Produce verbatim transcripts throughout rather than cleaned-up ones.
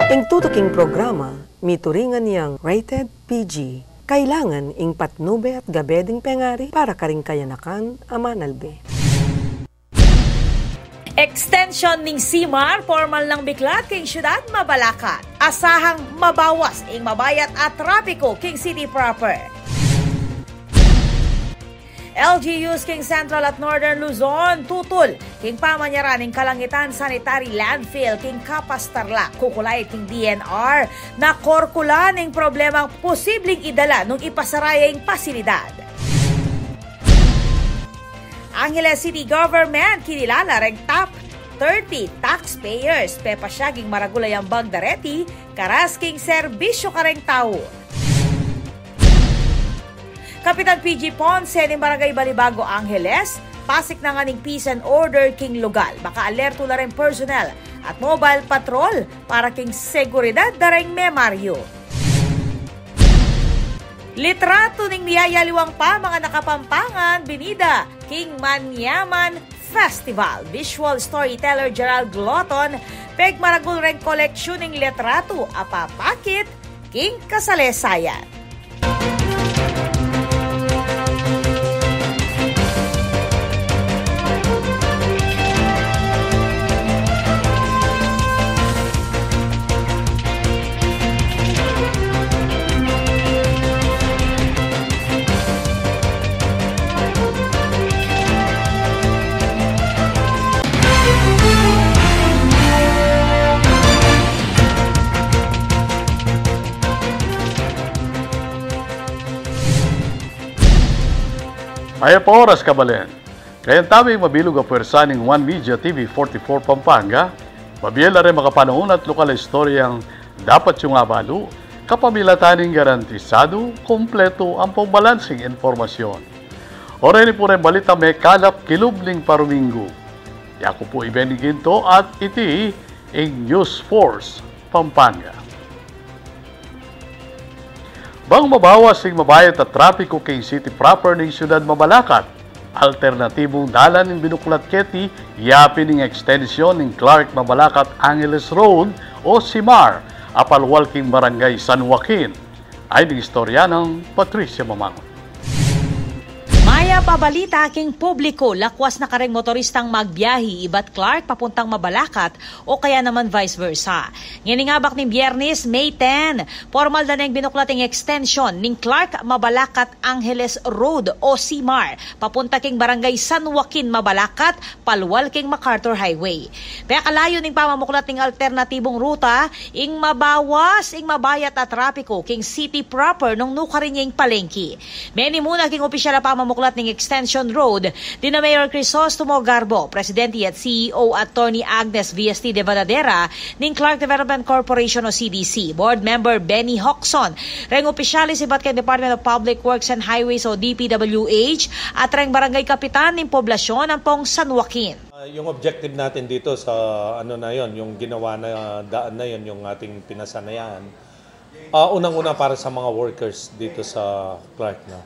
Ing tutuking programa, mituringan yang rated P G. Kailangan ing patnube at gabe ding pengari para karing kayanakan a manalbe. Extension ning CMAR, pormal nang biklat king syudad Mabalacat. Asahang mabawas ing mabayat a trapiko king city proper. L G Us king Central at Northern Luzon tutul king pamanyaran ning Kalangitan Sanitary Landfill king Capas, Tarlac. Kukulay king D N R na korkulan ing problemang posibleng idala nung ipasara ya ing pasilidad. Angeles City Government kinilala reng top thirty taxpayers. Pepasya king maragul a yambag dareti karas king serbisyu kareng tau. Kapitan P G Ponce ning Barangay Balibago, Angeles, pasik na ngan ing peace and order king lugal. Maka-alerto la reng personnel at mobile patrol para king seguridad da reng memaryu. Litratu ning miyayaliwang pamangan a Kapampangan binida king Manyaman Festival. Visual storyteller Gerald Gloton, pegmaragul reng koleksyon ning litratu a papakit king kasalesayan. Mayap a oras, kabalen. Kayabe tamu ing mabilug a pwersa ning One Media T V forty-four Pampanga, mabie la reng makapanaun at lokal a istoryang dapat yung abalu, kapamilatan ning garantisadu, kumpletu ampong balansing impormasyon. O reni pu reng balita mekalap kilub ning paruminggu. Yaku pu i Benny Ginto at iti ing News Force Pampanga. Bang mabawas ing mabayat a trapiko king city proper ning syudad Mabalacat, alternatibung dalan ing binuklat keti yapin ing ekstensyon ning Clark Mabalacat Angeles Road o CMAR, a palual king Barangay San Joaquin. Ay ding istorya nang Patricia Mamangon. Mayap a balita king publiku, lakwas na kareng motoristang magbiahi ibat Clark papuntang Mabalacat o kaya naman vice versa. Ngening abak ning Biyernes, May ten, pormal da neng binuklat ing ekstensyon ning Clark Mabalacat Angeles Road o CMAR papunta king Barangay San Joaquin, Mabalacat, palual king MacArthur Highway. Pekalayu ning pamamuklat ning alternatibung ruta, ing mabawas ing mabayat a trapiko king city proper nung nukarin ya ing palengki. Menimuna king opisyal a pamamuklat ning Extension Road, dina Mayor Crisostomo Garbo, Presidente at C E O Attorney Agnes V S T de Vadadera, ning Clark Development Corporation o C D C, Board Member Benny Hoxon, reng opisyalis ibat keng Department of Public Works and Highways o D P W H, at reng barangay kapitan ning poblasyon ampong San Joaquin. Ah, yung objective natin dito sa ano na yon, yung ginawa na daan na yon, yung ating pinasanayaan, ah, unang-una para sa mga workers dito sa Clark, no?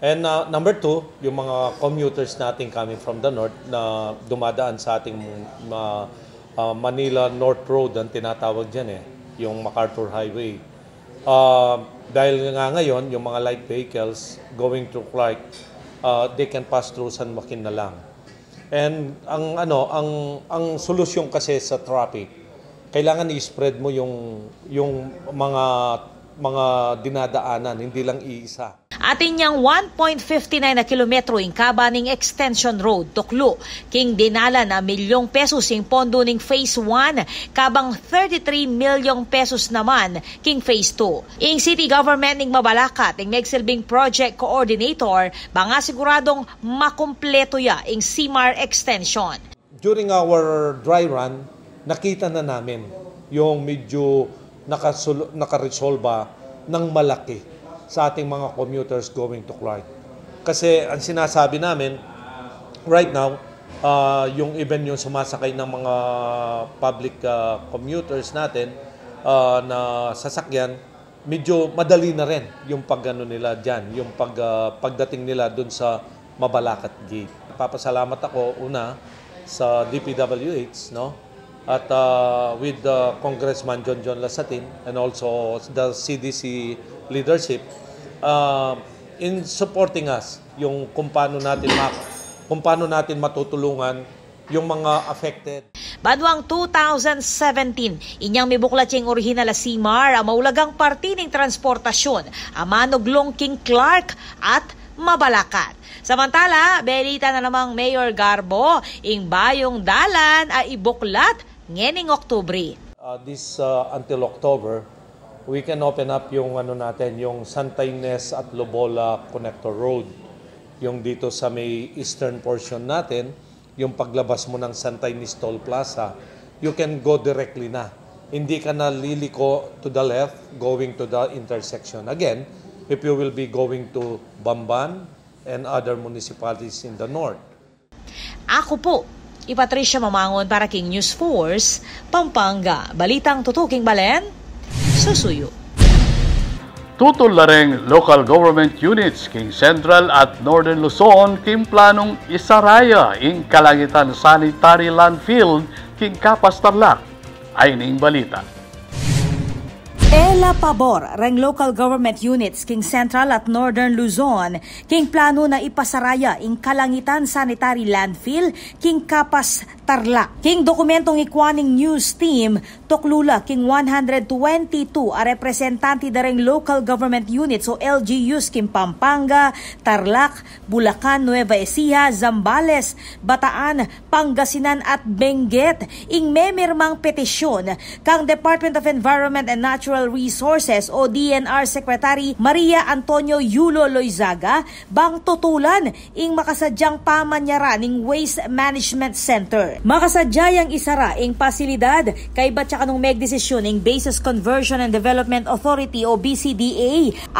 And, ah, number two, yung mga commuters natin coming from the north na dumadaan sa ating ma-, ah, Manila North Road ang tinatawag diyan eh, yung MacArthur Highway. Ah, dahil nga ngayon, yung mga light vehicles going through Clark, ah, they can pass through San Joaquin na lang. And ang ano, ang, ang solusyon kasi sa traffic, kailangan i-spread mo yung, yung mga, mga dinadaanan, hindi lang iisa. Atin yang one point fifty nine na kilometro ing kaba ning Extension Road, tuklu king dinalan a milyong pesos ing pondo ning Phase one, kabang thirty-three milyong pesos naman king Phase two. Ing city government ning Mabalacat ing megsilbing project coordinator, bang asiguradong makumpleto ya ing CMAR extension. During our dry run, nakita na namin yung medyo nakasul-, nakaresolba ng malaki sa ating mga commuters going to Clark. Kasi ang sinasabi namin, right now, ah, yung even yung sumasakay ng mga public, ah, commuters natin, ah, na sasakyan, medyo madali na rin yung pag-ano nila dyan, yung pag, ah, pagdating nila dun sa Mabalacat Gate. Nagpapasalamat ako, una, sa D P W H, no? At, uh, with, uh, Congressman John John Lasatin and also the C D C leadership, uh, in supporting us yung kung paano natin ma-, kung paano natin matutulungan yung mga affected. Banwang two thousand seventeen, inyang mibuklat yang orihinal a CMAR, a maulagang parti ning transportasyon, a manuglung king Clark at Mabalacat. Samantala, belita na namang Mayor Garbo, ing bayung dalan a ibuklat ngening Oktubre. Uh, this, uh, until October, we can open up yung ano natin, yung Santa Ynez at Lobola Connector Road. Yung dito sa may eastern portion natin, yung paglabas mo ng Santa Ynez Toll Plaza, you can go directly na. Hindi ka na liliko to the left going to the intersection. Again, if you will be going to Bamban and other municipalities in the north. Aku pu i Patricia Mamangun para king News Force Pampanga. Balitang tutuking balen, susuyu. Tutul la reng local government units king Central at Northern Luzon king planung isara ya ing Kalangitan Sanitary Landfill king Capas, Tarlac. Ayni ing balita. E la pabor reng local government units king Central at Northern Luzon king planu na ipasara ya ing Kalangitan Sanitary Landfill king Capas, Tarlac. King dokumentong ikua ning news team, tuklu la king one hundred twenty-two a representante da reng local government units o L G Us king Pampanga, Tarlac, Bulacan, Nueva Ecija, Zambales, Bataan, Pangasinan at Benguet ing memirmang petisyun kang Department of Environment and Natural Resources o D N R Secretary Maria Antonio Yulo Loizaga bang tutulan ing makasadyang pamanyara ning Waste Management Center. Makasadya yang isara ing pasilidad kaybat ya kanung megdesisyun ing Bases Conversion and Development Authority o B C D A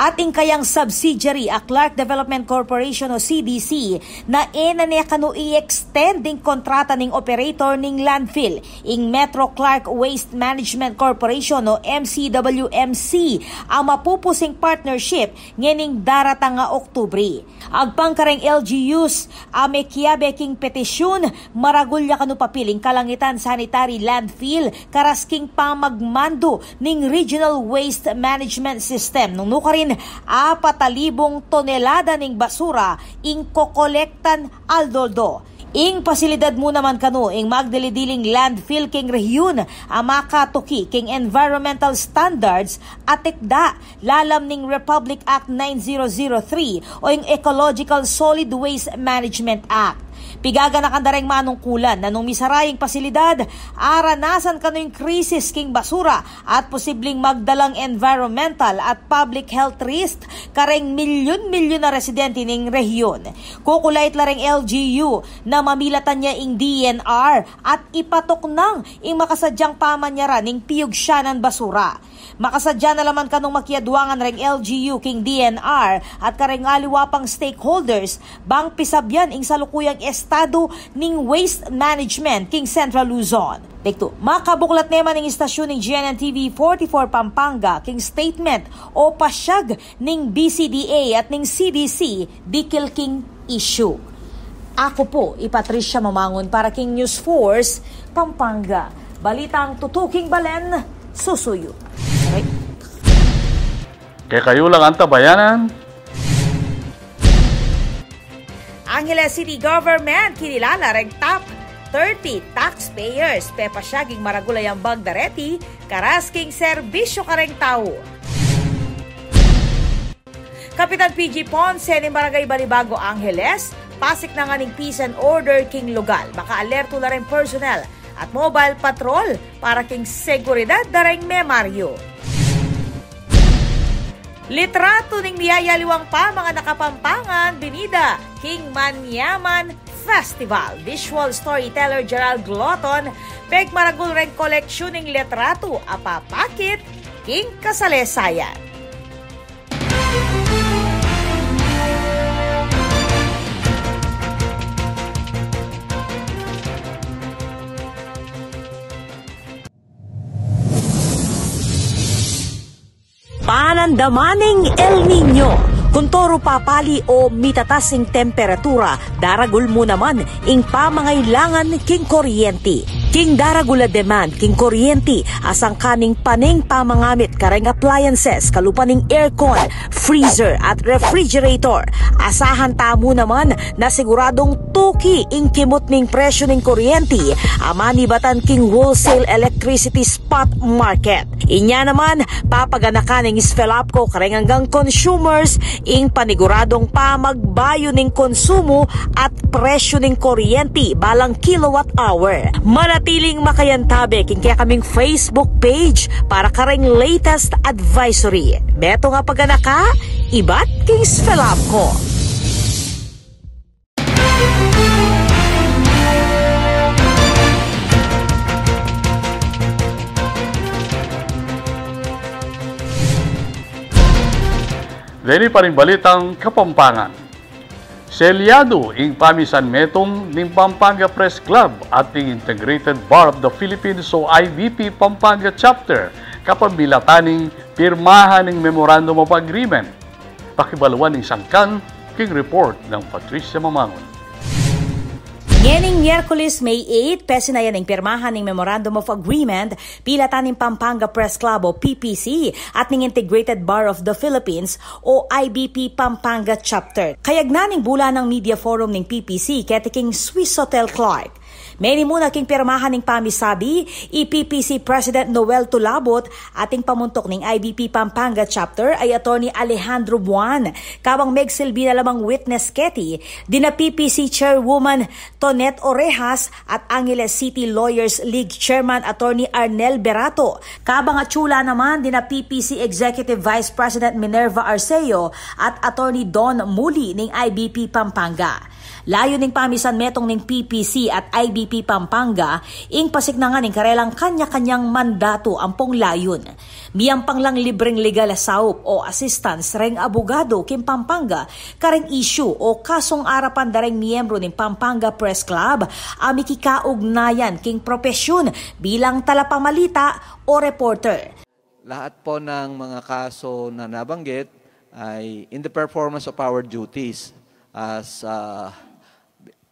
at ing kayang subsidiary a Clark Development Corporation o C D C na e na ne kanu i-extend ing kontrata ning operator ning landfill, ing Metro Clark Waste Management Corporation o M C W M C, a mapupus ing partnership ngening daratang a Oktubre. Agpang kareng L G Us a mekiabe king petisyun, maragul ya kanu papil ing Kalangitan Sanitary Landfill karas king pamagmandu ning Regional Waste Management System, nung nukarin apat a libung tonelada ning basura ing kokolektan aldo-aldo. Ing pasilidad mu naman kanu ing magdili-diling landfill king rehiyun a makatuki king environmental standards a tekda lalam ning Republic Act nine zero zero three o ing Ecological Solid Waste Management Act. Pigaganakan da reng manungkulan na nung misara ing pasilidad, aranasan kanu ing krisis king basura at posibleng magdalang environmental at public health risk kareng milyun-milyun a residente ning rehiyun. Kukulait la reng L G U na mamilatan ya ing D N R at ipatuknang ing makasadyang pamanyara ning piyugsyanan basura. Makasadya na la man kanung makiadwangan reng L G U king D N R at kareng aliwa pang stakeholders bang pisabyan ing salukuyang estadu ning waste management king Central Luzon. Dektu, makabuklat ne man ing istasyun ning G N N T V forty-four Pampanga king statement o pasyag ning B C D A at ning C D C dikil king issue. Aku pu i Patricia Mamangun para king News Force Pampanga. Balitang tutuking balen, susuyu. Aray. Kekayu lang antabayanan. Angeles City Government kinilala reng top thirty taxpayers. Pepasyag ing maragul a yambag da reti karas king serbisyu kareng tau. Kapitan P G Ponce ning Barangay Balibago, Angeles, pasiknangan ing peace and order king lugal. Makaalerto la reng personnel at mobile patrol para king seguridad da reng memaryu. Litratu ning miyayaliwang pamangan a Kapampangan binida king Manyaman Festival. Visual storyteller Gerald Gloton, pegmaragul reng koleksyun ning litratu a papakit king kasalesayan. Panandaman ning El Niño. Kuntoru papali o mitatas ing temperatura, daragul mu naman ing pamangailangan king kuryenti. King daragul a demand king kuryenti a sangkan ning paning pamangamit kareng appliances kalupa ning aircon, freezer at refrigerator, asahan tamu naman na siguradung tuki ing kimut ning presyu ning kuryenti a manibatan king wholesale electricity spot market. Inya naman, papaganakan ning SFELAPCO kareng anggang consumers ing paniguradung pamagbayu ning konsumu at presyu ning kuryenti balang kilowatt hour. Manatiling makayantabe king kekaming Facebook page para kareng latest advisory. Metung a paganaka ibat king SFELAPCO. Deni pa ring balitang Kapampangan. Selyadu ing pamisanmetung ning Pampanga Press Club at ning Integrated Bar of the Philippines o I B P Pampanga Chapter kapamilatan ning pirmahan ning Memorandum of Agreement. Pakibaluan ning sangkan king report nang Patricia Mamangun. Ngening Miyerkules, May eight, pesinayan ing pirmahan ning Memorandum of Agreement pilatan ning Pampanga Press Club o P P C at ning Integrated Bar of the Philippines o I B P Pampanga Chapter. Kayagnan ning bulanang media forum ning P P C keti king Swiss Hotel Clark. Menimuna king pirmahan ning pamisabi i P P C President Noel Tulabut at ing pamuntuk ning I B P Pampanga Chapter ay Attorney Alejandro Buan, kabang megsilbi na lamang witness keti dina P P C Chairwoman Tonet Orejas at Angeles City Lawyers League Chairman Attorney Arnel Berato, kabang atsu la naman dina P P C Executive Vice President Minerva Arceo at Attorney Don Muli ning I B P Pampanga. Layun ning pamisanmetung ning P P C at I B P Pampanga ing pasiknangan ing karelang kanya-kanyang mandatu. Ampong layun, miyampang lang libreng legal a saup o assistance reng abogado king Pampanga kareng issue o kasung arapan da reng miyembru ning Pampanga Press Club a mikikaugnayan king propesyun bilang talapamalita o reporter. Lahat po ng mga kaso na nabanggit ay in the performance of our duties as, ah,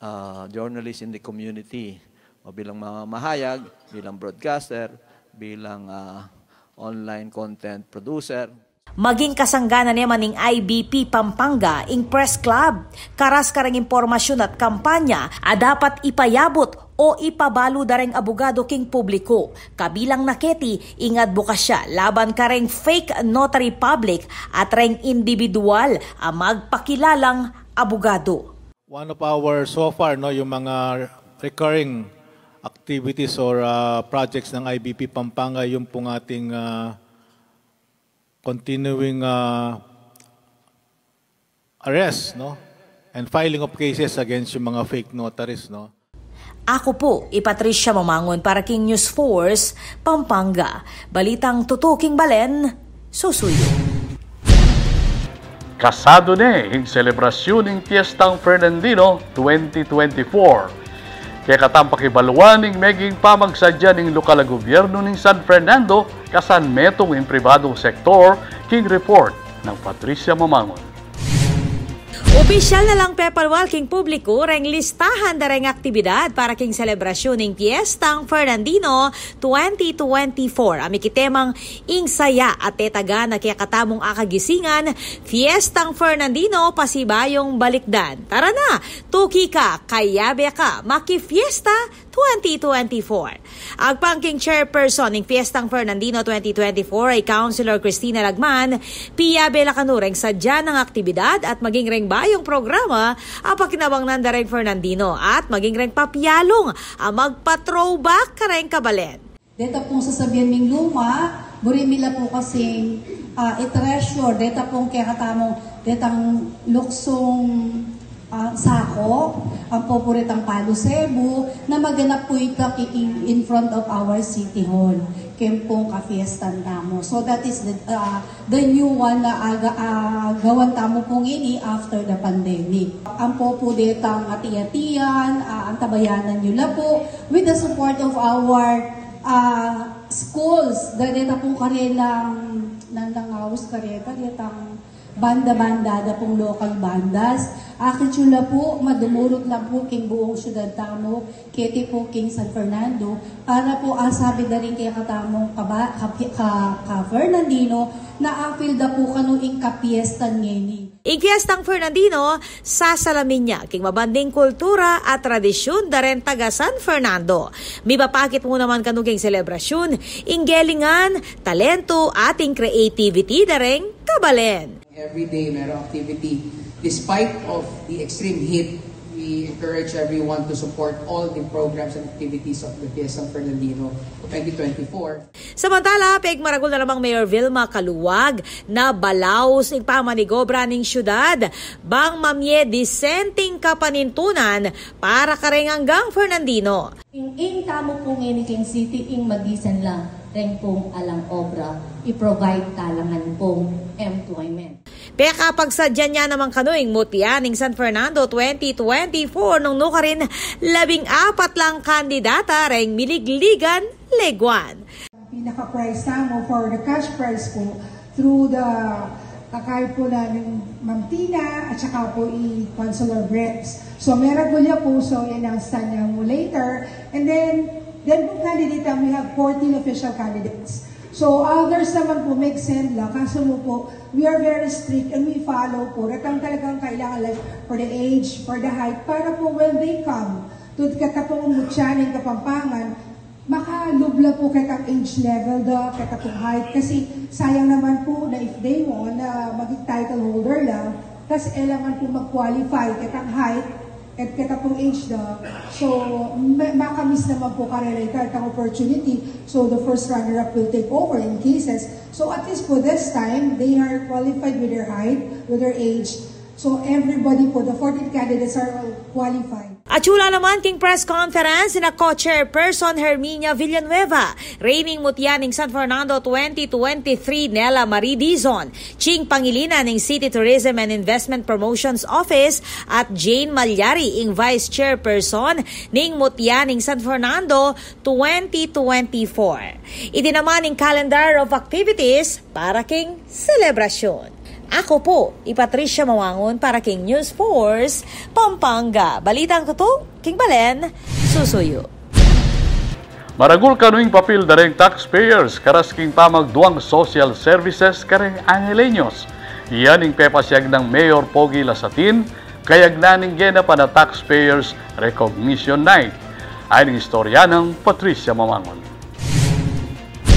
ah, journalists in the community, o bilang mga mahayag, bilang broadcaster, bilang, ah, online content producer. Maging kasangganan ne man ning I B P Pampanga ing Press Club, karas kareng impormasyun at kampanya a dapat ipayabut o ipabalu da reng abogado king publiku, kabilang na keti ing adbokasya laban kareng fake notary public at reng indibidual a magpakilalang abogado. One of our, so far, no, yung mga recurring activities or, ah, projects ng I B P Pampanga, yung pong ating, ah, continuing, ah, arrest, no? And filing of cases against yung mga fake notaries, no? Aku pu i Patricia Mamangun para king News Force Pampanga. Balitang tutuking balen, susuyu. Kasadu ne ing selebrasyun ning Piestang Fernandino twenty twenty-four. Kekatang pakibaluan ing meging pamagsadya ning lokal a gobyernu ning San Fernando kasanmetung ing pribadung sektor king report nang Patricia Mamangun. Opisyal na lang pepalwal king publiku reng listahan da reng aktibidad para king selebrasyun ning Piestang Fernandino twenty twenty-four a mikitemang Ing Saya at Tetagan a Kekatamung Akagisingan, Fiestang Fernandino, Pasibayung Balikdan. Tara na, tuki ka, kayabe ka, makifiesta twenty twenty-four. Agpang king chairperson ning Fiestang Fernandino twenty twenty-four ay Councilor Cristina Lagman, piyabe la kanu reng sadya nang aktibidad at maging reng bayung programa a pakinabangnan da reng Fernandino at maging reng papialung a magpa-throwback kareng kabalen. Deta pung sasabian ming luma, buri mi la pu kasing, ah, i-treasure, deta pung kekatamung, detang luksung, ah, sako, ampo pu retang palu Cebu, na maganap pu ita ki-, in, in front of our city hall. Ken pung kafiestan tamu. So that is the, ah, the new one na aga-, ah, gawan tamu pu ngeni after the pandemic. Ampo pu detang ati-atian, ah, antabayanan yu la pu, with the support of our ah, schools, deta pung karelang, nandang aus kareta, detang, Banda-banda da pung local bandas. Akit yu la pu, madumurut la pu king buung syudad tamu, keti pu king San Fernando, para pu asabi da ring kekatamung kaba-, ka-, ka-, ka-Fernandino, na a-feel da pu kanu ing kapiestan ngeni. Ing Piestang Fernandino, sasalamin ya king mabanding kultura at tradisyun da ring taga San Fernando. Mipapakit mu naman kanu king selebrasyun ing gelingan, talentu, at ing creativity da ring kabalen. Every day merong activity. Despite of the extreme heat, we encourage everyone to support all the programs and activities of the Piestang Fernandino twenty twenty-four. Samantala, pigmaragul na namang Mayor Vilma Caluag na balaus ing pamanigobra ning syudad bang mamie disenteng kapanintunan para kareng anggang Fernandino. Ing, ing tamu pung ini king city ing madisen la reng pung alang obra, i-provide talangan pung employment. Pekapagsadyan ya naman kanu ing mutya ning San Fernando twenty twenty-four nung nukarin labing apat lang kandidata reng miligligan leguan. Pinaka-prize tamu for the cash prize po through the kakay po na ni Ma'am Tina at saka po i Councilor Brett. So, meragul ya po, so i-announce na mu later. And then, then po candidate, we have fourteen official candidates. So, others naman po, mag-send la. Kaso mu po, we are very strict and we follow po. Retang talagang kailangan, like, for the age, for the height, para po when they come to keta pung mutya ning Kapampangan, makalub la po ketang age level da, keta pung height. Kasi sayang naman po na if they won, na maging title holder la, tas e la man po mag-qualify ketang height, at keta pung age da. So, ma-, maka-miss naman po karela ing ketang opportunity. So, the first runner-up will take over in cases. So, at least po this time, they are qualified with their height, with their age. So, everybody po, the fourteen candidates are all qualified. Atyu la naman king press conference na co-chairperson Herminia Villanueva, reyna ning mutya ning San Fernando twenty twenty-three Nela Marie Dizon, ching pangilinan ning City Tourism and Investment Promotions Office, at Jane Malyari ing vice chairperson ning mutya ning San Fernando twenty twenty-four. Iti naman ing calendar of activities para king selebrasyun. Aku pu i Patricia Mawangun para king News Force Pampanga. Balitang tutu king balen, susuyu. Maragul kanu ing papil da reng taxpayers karas king pamagduang social services kareng Angeleños. Yan ing pepasiag nang Mayor Pogi Lasatin kayagnan ning genapan a Taxpayers Recognition Night. Ayan ing istorya nang Patricia Mamangon.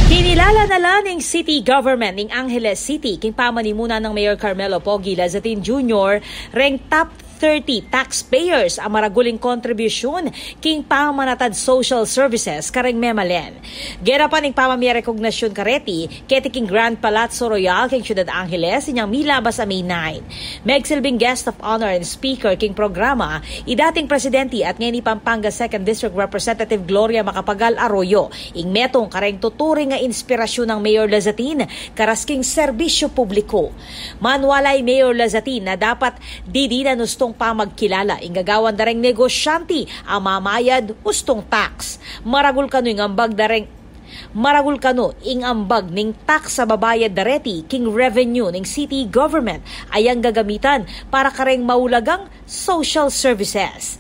Kinilala na la ning city government ning Angeles City king pamanimuna nang Mayor Carmelo Pogi Lazatin Junior reng top thirty taxpayers a maragul ing kontribusyun king pamanatad social services kareng memalen. Gera pa ning pamamie rekognisyun kareti keti king Grand Palazzo Royal king Ciudad Angeles inyang milabas a May nine. Megsilbing guest of honor and speaker king programa i dating presidente at ngeni Pampanga Second District Representative Gloria Macapagal Arroyo, ing metung kareng tuturing a inspirasyun nang Mayor Lazatin karas king serbisyu publiku. Manwala i Mayor Lazatin na dapat didinan ustung pamagkilala ing gagawan da reng negosyante a mamayad ustung tax. Maragul kanu ing ambag da reng Maragul kanu ing ambag ning tax a babayad da reti king revenue ning city government a yang gagamitan para kareng maulagang social services.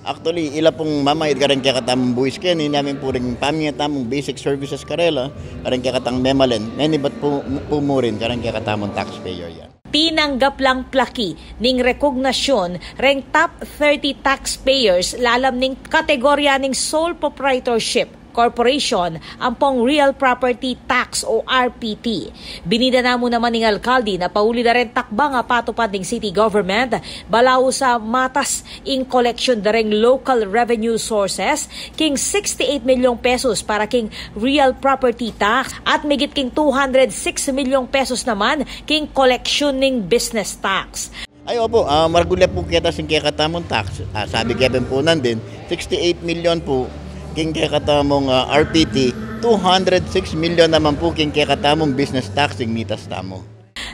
Actually, ila pung mamayad kareng kekatamung buwis keni, ini namin pu ring pamie tamung basic services karela, kareng kekatang memalen, menibat pu, pu mu rin kareng kekatamung taxpayer yan. Tinanggap lang plaki ning rekognisyun reng top thirty taxpayers lalam ning kategorya ning sole proprietorship corporation ampong real property tax o R P T. Binida na mu naman ning alkalde na pauli da reng takbang a patupad ning city government, balaus a matas ing koleksyon da reng local revenue sources king sixty-eight milyong pesos para king real property tax at migit king two hundred six milyong pesos naman king koleksyon ning business tax. Ay, opo, ah, maragul ya pu keta sing kekatamung tax. Ah, sabi ke pin pu nandin, sixty-eight million pu king kekatamung, ah, R P T, two hundred six million naman pu king kekatamung business tax ing mitas tamu.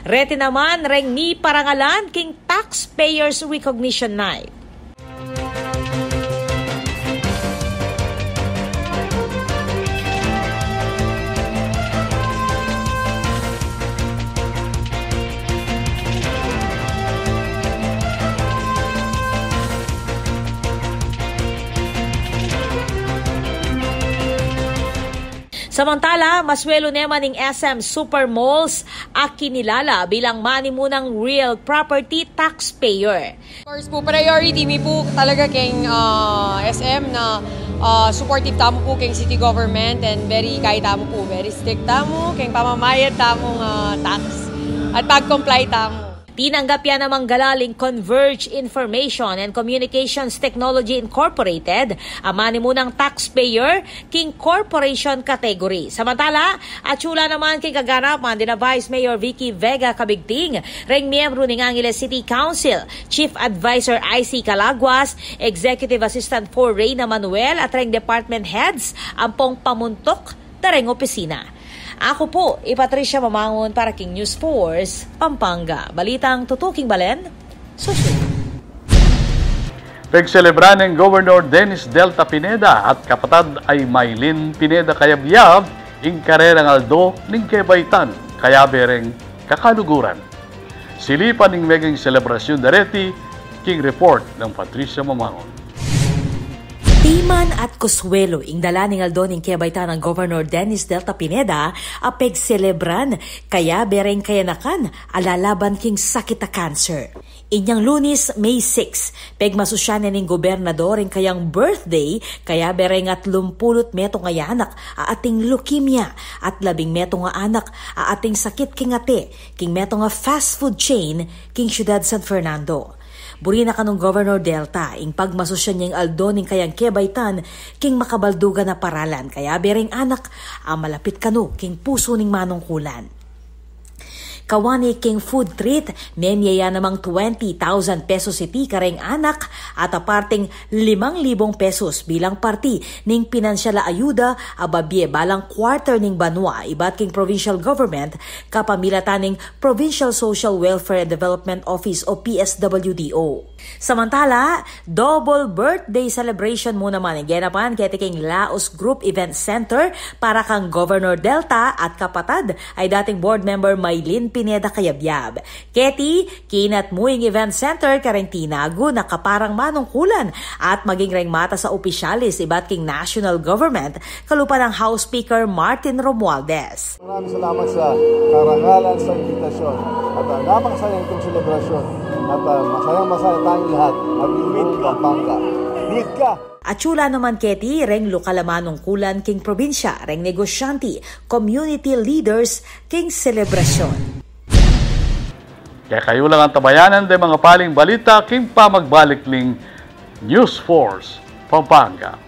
Reti naman reng miparangalan king Taxpayers Recognition Night. Samantala, maswelu naman ing S M Supermalls a kinilala bilang manimunang real property taxpayer. Of course po, priority mi po talaga keng, ah, S M na, ah, supportive tamu po keng city government and very, kaya tamu po, very strict tamu keng pamamayad tamung, ah, tax at pag-comply tamu. Tinanggap ya namang galaling Converge Information and Communications Technology Incorporated a manimunang taxpayer king corporation category. Samantala, atyu la naman king kaganapan dina Vice Mayor Vicky Vega Cabigting, reng miyembru ning Angeles City Council, Chief Advisor I C Calaguas, Executive Assistant four Reyna Manuel, at reng department heads ampong pamuntuk da reng opisina. Aku pu i Patricia Mamangun para king News Force Pampanga. Balitang tutuking balen, susunod. Pegselebra neng Governor Dennis Delta Pineda at kapatad a i Mylene Pineda Cayabyab ing karerang aldo ning kebaitan kayabe reng kakaluguran. Silipan ing meging selebrasyun dareti king report nang Patricia Mamangun. Timan at kuswelu ing dala ning aldo ning kebaitan nang Governor Dennis Delta Pineda a pegselebran kayabe reng kayanakan a lalaban king sakit a cancer. Inyang Lunis, May six, pegmasusyan ne ning gobernador ing kayang birthday kayabe reng atlumpulu't metung a anak a ating leukemia at labing metung a anak a ating sakit king ate king metung a fast food chain king Ciudad San Fernando. Buri na kanung Governor Delta ing pagmasusyan neng aldo ning kayang kebaitan king makabaldugan a paralan kayabe reng anak a malapit kanu king pusu ning manungkulan. Kawani king food treat, memie ya namang twenty thousand pesos iti kareng anak at aparteng limang libong pesos bilang parti ning pinansyal a ayuda a babie balang quarter ning banua ibat king provincial government kapamilatan ning Provincial Social Welfare and Development Office o P S W D O. Samantala, double birthday celebration mu naman ing genapan keti king Laos Group Event Center para kang Governor Delta at kapatad a i dating board member Mylene Pineda Cayabyab. Keti, kinat mu ing event center kareng tinagu na kaparang manungkulan at maging reng matas a opisyalis ibat king national government kalupa nang House Speaker Martin Romualdez. Maraming salamat sa karangalan sa imbitasyon. At, ah, napakasaya itong selebrasyon. At, ah, masayang-masaya tayong lahat. At yung buong Pampanga. Luwid ka! Atyu la naman keti reng lokal a manungkulan king probinsya, reng negosyante, community leaders king selebrasyon. Kekayu lang antabayanan deng mangapaling balita king pamagbalik ning News Force Pampanga.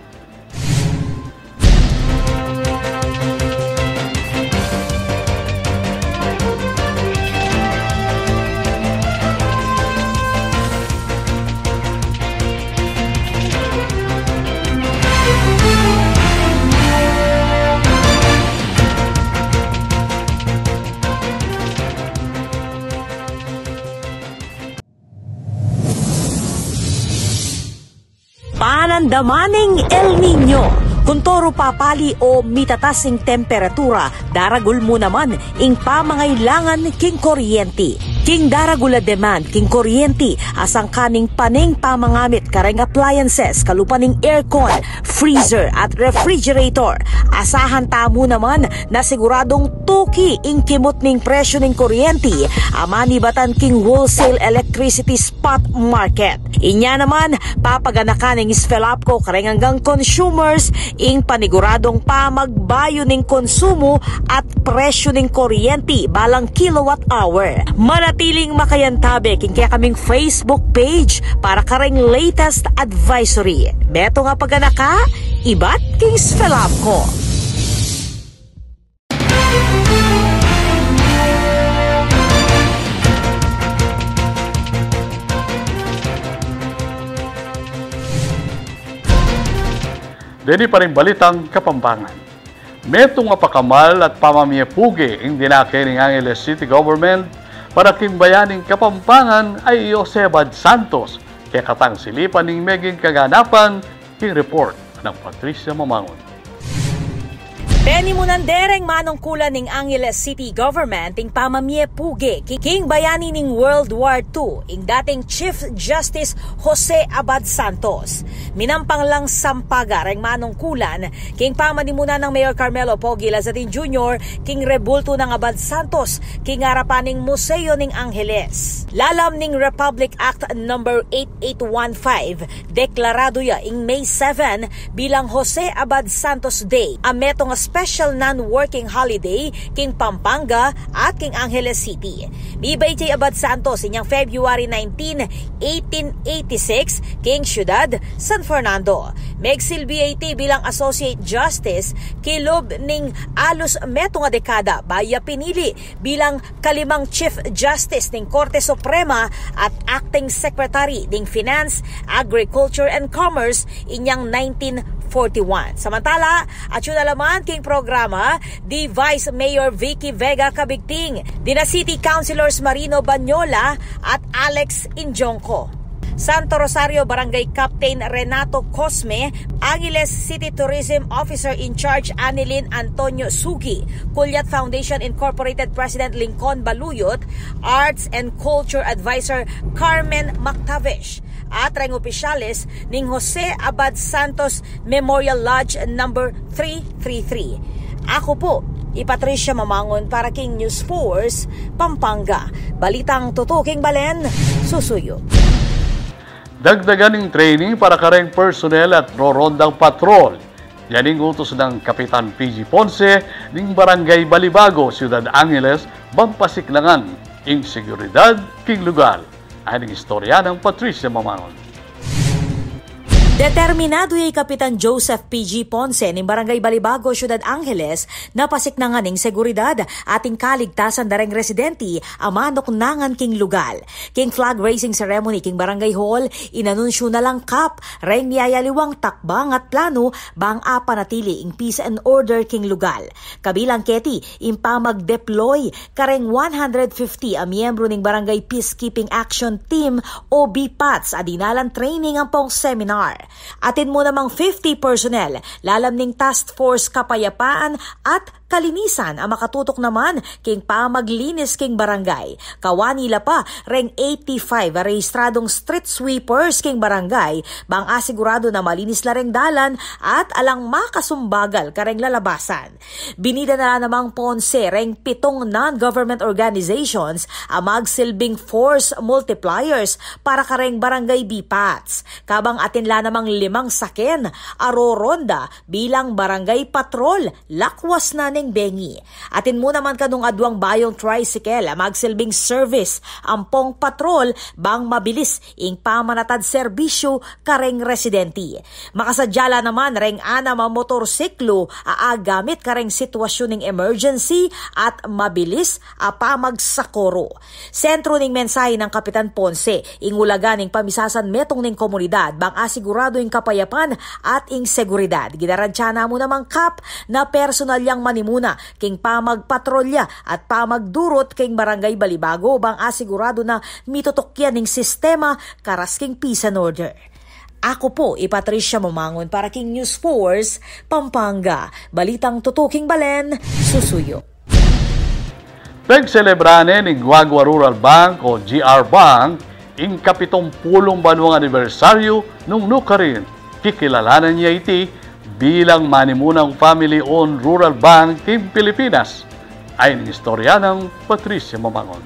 Panandaman ning El Niño. Kuntoru papali o mitatas ing temperatura, daragul mu naman ing pamangailangan king kuryenti. King daragul a demand king kuryenti, a sangkan ning paneng pamangamit kareng appliances kalupa ning aircon, freezer at refrigerator, asahan tamu naman na siguradung tuki ing kimut ning presyu ning kuryenti a manibatan king wholesale electricity spot market. Inya naman, papaganakan ning SFELAPCO kareng anggang consumers ing paniguradung pamagbayu ning konsumu at presyu ning kuryenti balang kilowatt hour. Manatiling makayantabe king kekaming Facebook page para kareng latest advisory. Metung a paganaka ibat king SFELAPCO. Deni pa ring balitang Kapampangan. Metung a pakamal at pamamie puge ing dinake ning Angeles City Government para king bayan ning Kapampangan a i Jose Bad Santos, kekatang silipan ning meging kaganapan king report nang Patricia Mamangun. Penimunan de reng manungkulan ning Angeles City Government ing pamamie puge ki-, king bayani ning World War Two, ing dating Chief Justice Jose Abad Santos. Minampang lang sampaga reng manungkulan king pamanimunan nang Mayor Carmelo Pogi Lazatin Junior king rebulto nang Abad Santos king arapan ning Museo ning Angeles. Lalam ning Republic Act number eight eight one five, deklaradu ya ing May seven bilang Jose Abad Santos Day, a metung a special non-working holiday king Pampanga at king Angeles City. Mibait ya i Abad Santos inyang February nineteen, eighteen eighty-six, king siyudad San Fernando. Megsilbi ya iti bilang Associate Justice kilub ning alus metung a dekada bayu ya pinili bilang kalimang Chief Justice ning Korte Suprema at Acting Secretary ning Finance, Agriculture and Commerce inyang nineteen forty-one. Samantala, atyu na la man king programa di Vice Mayor Vicky Vega Cabigting, dina City Councilors Marino Banyola at Alex Injonco. Santo Rosario Barangay Captain Renato Cosme, Angeles City Tourism Officer in Charge Anilin Antonio Sugi, Kulyat Foundation Incorporated President Lincoln Baluyot, Arts and Culture Advisor Carmen Mactavish, at reng opisyales ning Jose Abad Santos Memorial Lodge number three three three. Aku pu i Patricia Mamangun para king News Force Pampanga. Balitang tutuking balen, susuyu. Dagdagan ing training para kareng personnel at rorondang patrol. Yan ing utus nang Kapitan P G Ponce ning Barangay Balibago, Ciudad Angeles, bang pasiklangan ing seguridad king lugal. Ayan ing istorya nang Patricia Mamangon. Determinadu ya i Kapitan Joseph P G Ponce ning Barangay Balibago, Ciudad Angeles, na pasiknangan ing seguridad at ing kaligtasan da reng residente a manuknangan king lugal. King flag raising ceremony king Barangay Hall, inanunsyu na langkap reng miyayaliwang takbang at planu bang apanatili ing peace and order king lugal. Kabilang keti ing pamag-deploy kareng one hundred fifty a miyembro ning Barangay Peacekeeping Action Team o B PATS a dinalan training ampong seminar. Atin mu namang fifty personnel lalam ning Task Force Kapayapaan at Kalinisan a makatutok naman king pamaglinis king barangay. Kawani la pa reng eighty-five a rehistradong street sweepers king barangay bang asigurado na malinis la reng dalan at alang makasumbagal kareng lalabasan. Binida na la namang Ponce reng pitung non-government organizations a magsilbing force multipliers para kareng barangay B PATS. Kabang atin la namang limang saken a roronda bilang barangay patrol lakwas na ning bengi. Atin mu naman kanung aduang bayung tricycle a magsilbing service ampong patrol bang mabilis ing pamanatad serbisyu kareng residente. Makasadya la naman reng anam a motorsiklu a agamit kareng sitwasyun ning emergency at mabilis a pamagsakuru. Sentro ning mensahe nang Kapitan Ponce ing ulaga ning pamisasanmetung ning komunidad bang asigurado ing kapayapan at ing seguridad. Ginarantiya na mu namang kap na personal yang manimuna king pamagpatrolya at pamagdurut king Barangay Balibago bang asigurado na mitutuk ya ning sistema karas king peace and order. Aku pu i Patricia Mamangun para king News Force Pampanga. Balitang tutuking balen, susuyu. Pagselebra ne ning Guagua Rural Bank o G R Bank ing kapitumpulung banuang anibersaryu nung nukarin kikilalanan ya iti bilang manimunang family-owned rural bank king Pilipinas. Ayan ing istorya nang Patricia Mamangon.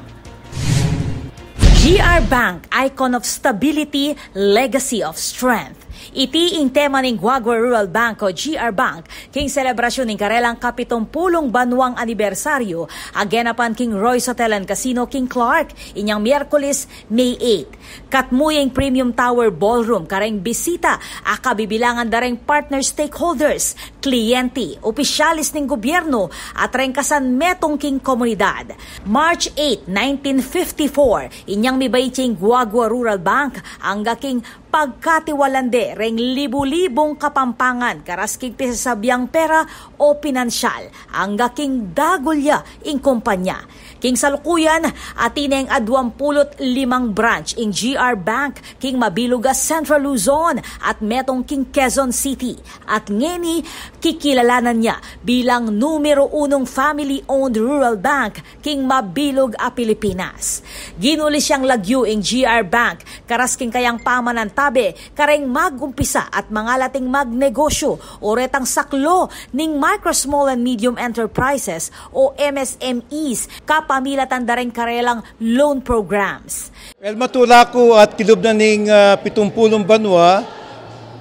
G R Bank, icon of stability, legacy of strength. Iti ing tema ning Guagua Rural Bank o G R Bank king selebrasyun ning karelang kapitumpulung banuang anibersaryu a genapan king Royce Hotel and Casino king Clark inyang Miyerkules, May eight. Katmu ya ing Premium Tower Ballroom kareng bisita a kabibilangan da reng partner stakeholders, kliyente, opisyales ning gubyernu at reng kasanmetung king komunidad. March eight, nineteen fifty-four, inyang mibait ya ing Guagua Rural Bank angga king pagkatiwalan de reng libu-libung Kapampangan karas king pisasabiang pera o pinansyal angga king dagul ya ing kumpanya. King salukuyan, atin neng aduang pulu't limang branch ing G R Bank king mabilug a Central Luzon at metung king Quezon City. At ngeni, kikilalanan ya bilang numero unung family-owned rural bank king mabilug a Pilipinas. Ginulis yang lagyu ing G R Bank karas king kayang pamanantabe kareng mag-umpisa at mangalating magnegosyu o retang saklu ning micro, small and medium enterprises o M S M Es kapamilatan da reng karelang loan programs. Well, matula ku at kilub na ning, ah, pitumpulung banua,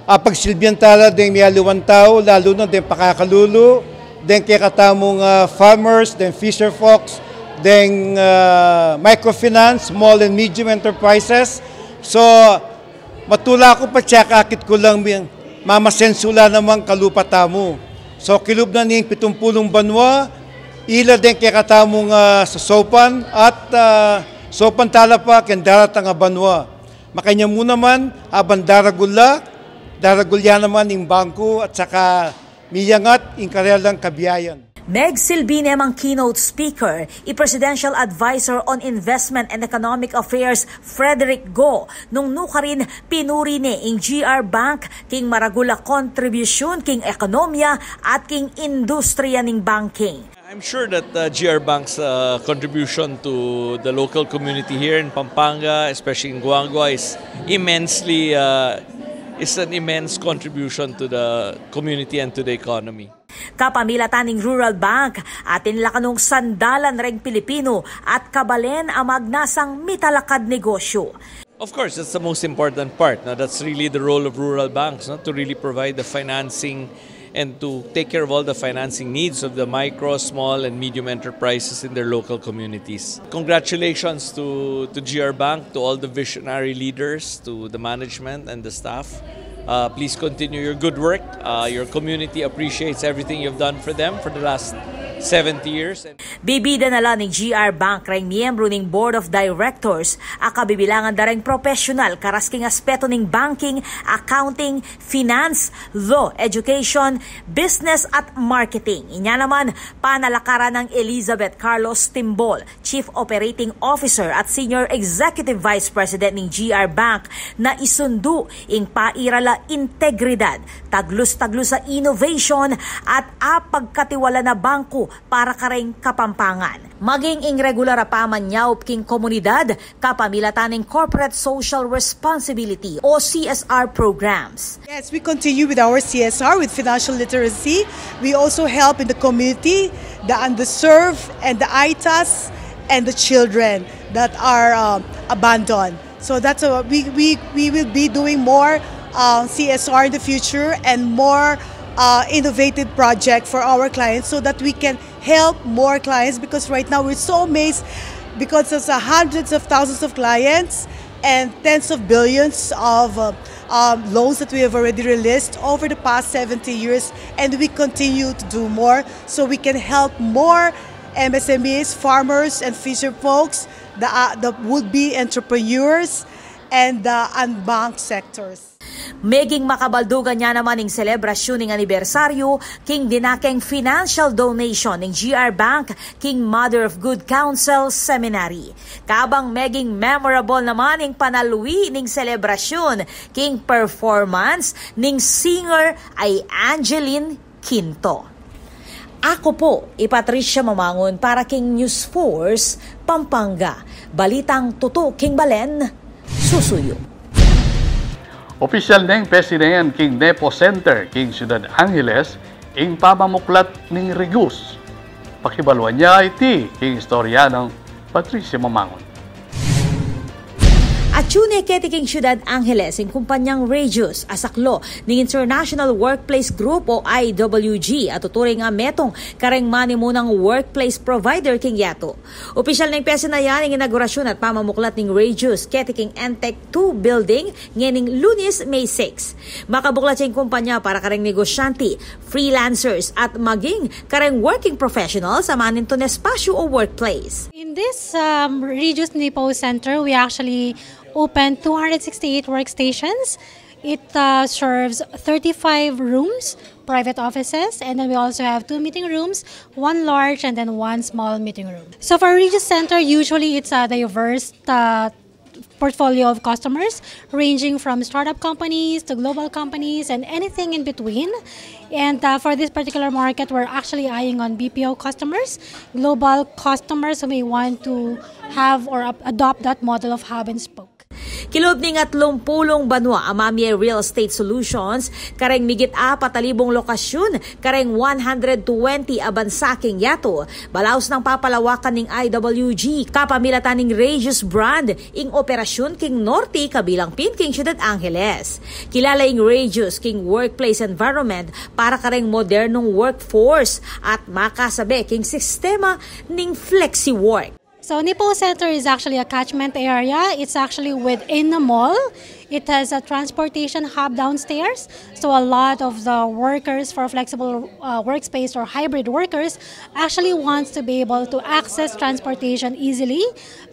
apagsilbian tala deng mialiwang tau, lalu na deng pakakalulu, deng kekatamung, ah, farmers, deng fisher folks, deng, ah, microfinance, small and medium enterprises. So, matula ku pa, tsaka akit ku lang mi-, mamasensu la namang kalupa tamu. So, kilub na ning pitumpulung banua, ila deng kekatamung, ah, sasaupan at, ah, saupan tala pa keng daratang a banua. Makanyan mu naman, abang daragul la, daragul ya naman ing bangku at saka miyangat ing karelang kabiayan. Megsilbi ne mang keynote speaker i Presidential Advisor on Investment and Economic Affairs Frederick Go, nung nukarin pinuri ne ing G R Bank king maragul a kontribusyun king ekonomiya at king industriya ning banking. I'm sure that, uh, G R Bank's, uh, contribution to the local community here in Pampanga, especially in Guagua, is immensely, uh, is an immense contribution to the community and to the economy. Kapamilatan ning Rural Bank, atin la kanung sandalan reng Pilipinu at kabalen a magnasang mitalakad negosyu. Of course, that's the most important part. No? That's really the role of rural banks, no? To really provide the financing and to take care of all the financing needs of the micro, small, and medium enterprises in their local communities. Congratulations to, to G R Bank, to all the visionary leaders, to the management and the staff. Uh, please continue your good work. Uh, your community appreciates everything you've done for them for the last seventy years. Bibida na la ning G R Bank reng miyembru ning Board of Directors a kabibilangan da reng professional karas king aspeto ning banking, accounting, finance, law, education, business at marketing. Inya naman, panalakaran nang Elizabeth Carlos Timbol, Chief Operating Officer at Senior Executive Vice President ning G R Bank, na isundu ing pairal a integridad, taglus-taglus a innovation at apagkatiwala na bangku para kareng Kapampangan. Maging ing regular a pamanyaup king komunidad kapamilatan ning corporate social responsibility o C S R programs. Yes, we continue with our C S R, with financial literacy. We also help in the community, the underserved, and the ITAs, and the children that are, uh, abandoned. So that's a, we, we, we will be doing more, uh, C S R in the future and more, uh, innovative project for our clients so that we can help more clients, because right now we're so amazed because there's, uh, hundreds of thousands of clients and tens of billions of, uh, um, loans that we have already released over the past seventy years, and we continue to do more so we can help more M S M Es, farmers, and fisher folks, the, uh, the would-be entrepreneurs, and the unbanked sectors. Meging makabaldugan ya naman ing selebrasyun ning anibersaryu king dinakeng financial donation ning G R Bank king Mother of Good Counsel Seminary. Kabang meging memorable naman ing panalwi ning selebrasyun king performance ning singer a i Angeline Quinto. Aku pu i Patricia Mamangun para king News Force Pampanga. Balitang tutu king balen, susuyu. Opisyal neng pesinean king Nepo Center king Ciudad Angeles ing pamamuklat ning Reduce. Pakibaluan ya iti king istorya nang Patricia Mamangun. Atyu ne keti king Ciudad Angeles ing kumpanyang Reduce, a saklu ning International Workplace Group o I W G, a tuturing a metung kareng manimunang workplace provider king yatu. Opisyal neng pesinayan ing inaugurasyun at pamamuklat ning Reduce keti king Entec two building ngening Lunes, May six. Makabuklat ya ing kumpanya para kareng negosyante, freelancers, at maging kareng working professionals a manintun espasyu o workplace. In this, um, Reduce Nepo Center, we actually opened two hundred sixty-eight workstations. It, uh, serves thirty-five rooms private offices, and then we also have two meeting rooms, one large and then one small meeting room. So for Regis Center, usually it's a diverse uh, portfolio of customers, ranging from startup companies to global companies and anything in between. And uh, for this particular market, we're actually eyeing on B P O customers, global customers who may want to have or ap- adopt that model of hub and spoke. Kilub ning atlumpulung banua a mamie Real Estate Solutions, kareng migit apat a libung lokasyun, kareng one hundred twenty a bansa king yatu. Balaus nang papalawakan ning I W G kapamilatan ning Regius brand ing operasyun king norte, kabilang pin king Ciudad Angeles. Kilala ing Regius king workplace environment para kareng modernong workforce at makasabe king sistema ning flexi work. So Nipo Center is actually a catchment area. It's actually within the mall. It has a transportation hub downstairs. So a lot of the workers for flexible uh, workspace or hybrid workers actually wants to be able to access transportation easily.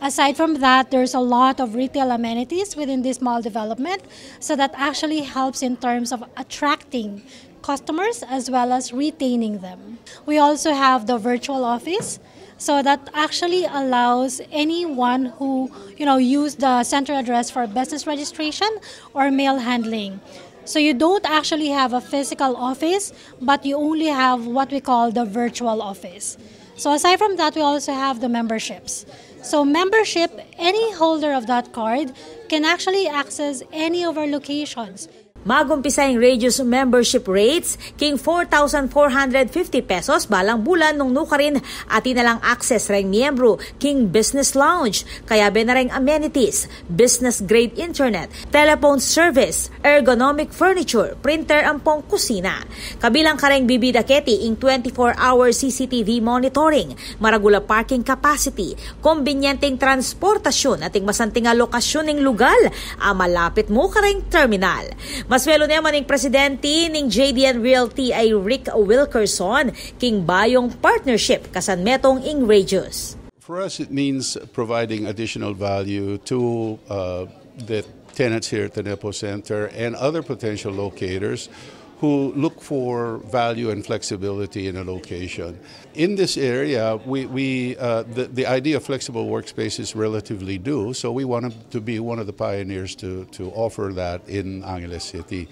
Aside from that, there's a lot of retail amenities within this mall development. So that actually helps in terms of attracting customers as well as retaining them. We also have the virtual office. So that actually allows anyone who, you know, use the center address for business registration or mail handling. So you don't actually have a physical office, but you only have what we call the virtual office. So aside from that, we also have the memberships. So membership, any holder of that card can actually access any of our locations. Magumpisa ing Regius membership rates king four thousand four hundred fifty pesos balang bulan nung nukarin atin na lang access reng miyembru king business lounge, kayabe na reng amenities, business grade internet, telephone service, ergonomic furniture, printer ampong kusina. Kabilang kareng bibida keti ing twenty-four hour C C T V monitoring, maragul a parking capacity, kumbinyenteng transportasyun at ing masanting a lokasyun ning lugal a malapit mu kareng terminal. Maswelu ne man ing presidente ning J D N Realty a i Rick Wilkerson king bayung partnership kasanmetung ing Regius. For us, it means providing additional value to uh, the tenants here at the Nepo Center and other potential locators who look for value and flexibility in a location. In this area, we, we, uh, the, the idea of flexible workspace is relatively new, so we wanted to be one of the pioneers to, to offer that in Angeles City.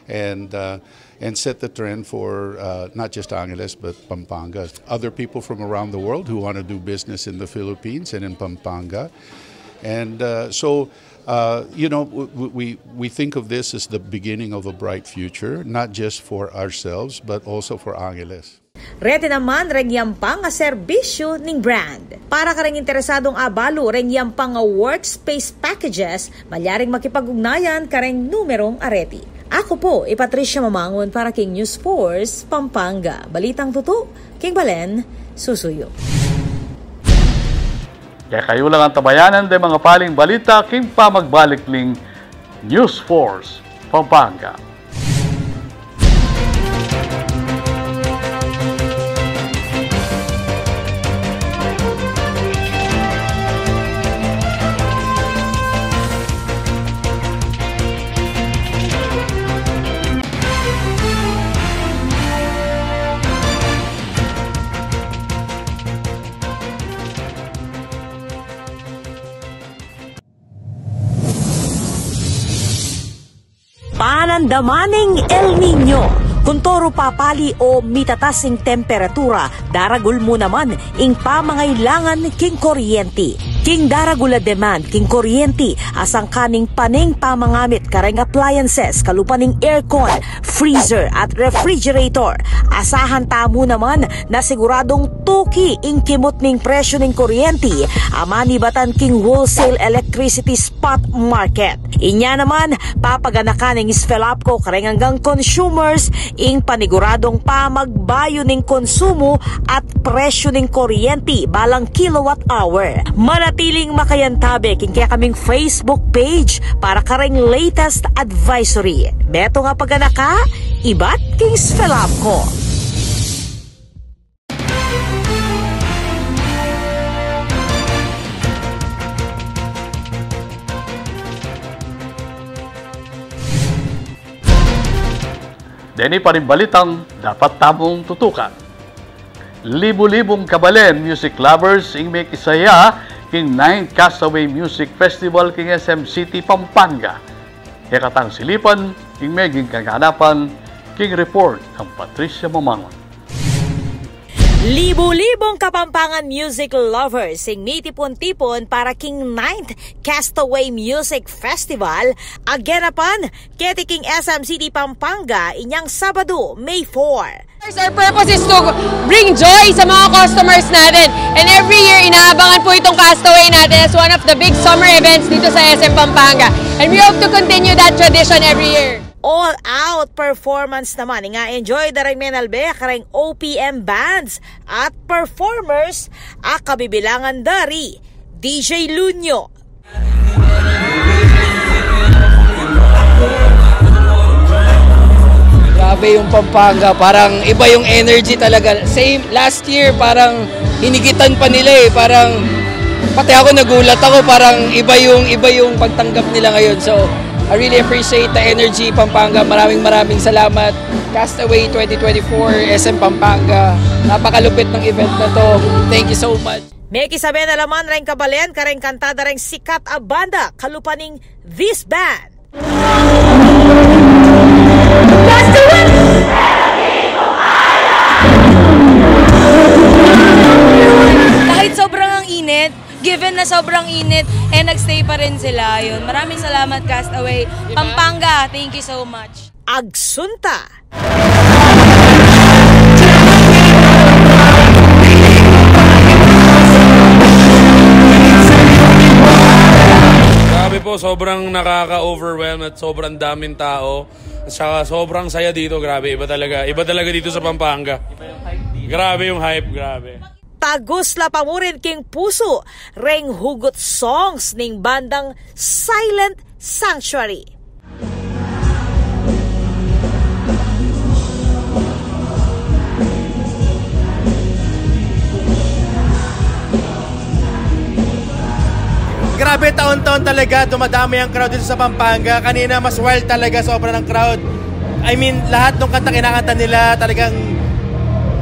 And, uh, and set the trend for uh, not just Angeles, but Pampanga. Other people from around the world who want to do business in the Philippines and in Pampanga. And uh, so, uh, you know, we, we, we think of this as the beginning of a bright future, not just for ourselves, but also for Angeles. Reti naman reng yampang a serbisyu ning brand. Para kareng interesadung abalu reng yampang a workspace packages, malyaring makipag-ugnayan kareng numerung areti. Aku pu i Patricia Mamangun para king News Force Pampanga. Balitang tutu king balen, susuyu. Kekayu lang antabayanan deng mapaling balita king pamagbalik ning News Force Pampanga. Panandaman ning El Niño. Kuntoro papali o mitatas ing temperatura, daragul mu naman ing pamangailangan king kuryenti. King daragul a demand king kuryenti, asangka ning pane ing pamangamit kareng appliances, kalupa ning aircon, freezer at refrigerator. Asahan tamu naman na siguradung tuki ing kimut ning presyu ning kuryenti a manibatan king wholesale electricity spot market. Inya naman, papaganakan ning SFELAPCO kareng anggang consumers ing paniguradung pamagbayu ning konsumu at presyu ning kuryenti balang kilowatt hour. Manatiling makayantabe king kekaming Facebook page para kareng latest advisory. Metung a paganaka ibat king SFELAPCO. Ini pa ring balitang dapat tamung tutukan. Libu-libung kabalen music lovers ing mekisaya king ninth Castaway Music Festival king S M City, Pampanga. Kekatang silipan ing meging kaganapan king report nang Patricia Mamangon. Libu-libung Kapampangan music lovers ing mitipun-tipun para king ninth Castaway Music Festival a ganapan keti king S M City, Pampanga, inyang Sabado, May four. Our purpose is to bring joy sa mga customers natin. And every year, inaabangan po itong Castaway natin as one of the big summer events dito sa S M Pampanga. And we hope to continue that tradition every year. All out performance naman ing a-enjoy da reng menalbe kareng O P M bands at performers a kabibilangan da ri D J Lunyo. Grabe yung Pampanga, parang iba yung energy talaga. Same last year, parang hinigitan pa nila eh. Parang pati ako nagulat ako, parang iba yung iba yung pagtanggap nila ngayon. So, I really appreciate the energy, Pampanga. Maraming maraming salamat. Castaway twenty twenty-four, S M Pampanga. Napakalupit ng event na to. Thank you so much. Mekisabe na naman reng kabalen kareng kanta da reng sikat a banda kalupa ning This Band. Kahit sobrang ang init, given na sobrang init, eh, nagstay pa rin sila. Yun. Maraming salamat, Castaway. Pampanga, thank you so much. Agsunta. Grabe po, sobrang nakaka-overwhelm at sobrang daming tao. At saka sobrang saya dito, grabe. Iba talaga, iba talaga dito sa Pampanga. Grabe yung hype, grabe. Tagus la pa murin king pusu reng hugot songs ning bandang Silent Sanctuary. Grabe, taon-taon talaga dumadami ang crowd dito sa Pampanga. Kanina mas wild talaga, sobra ng crowd. I mean, lahat ng kanta kinakanta nila, talagang